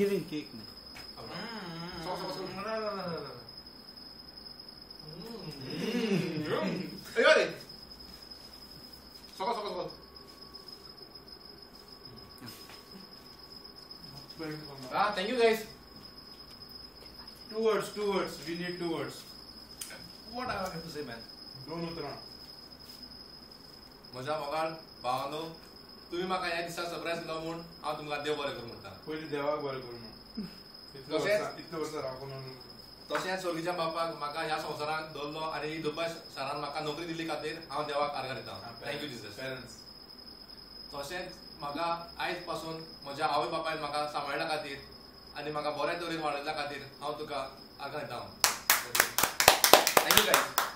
Giving cake न्ही. Thank you guys. Two words, two words. We need two words. What I have to say, man? दोन उतरां. म्हज्या मोगाळ भावांनो, तुमी म्हाका ह्या दिसा सरप्रायज दिलो म्हूण हांव तुमकां देव बरें करूं म्हणटा. पयलीं देवाक बरें करूं म्हूण. इतले वर्सां रावून. तशेंच स्वर्गीच्या बापाक म्हाका ह्या संवसारांत दवरलो आनी दुबय शारान म्हाका नोकरी दिल्ली खातीर हांव देवाक आर्गां दिता. Thank you Jesus. तशेंच म्हाका आयज पासून म्हज्या आवय बापायन म्हाका सांबाळ्ळ्या खातीर आनी म्हाका बऱ्या तरेन वाडयल्ल्या खातीर हांव तुका आर्गां दिता. Thank you guys.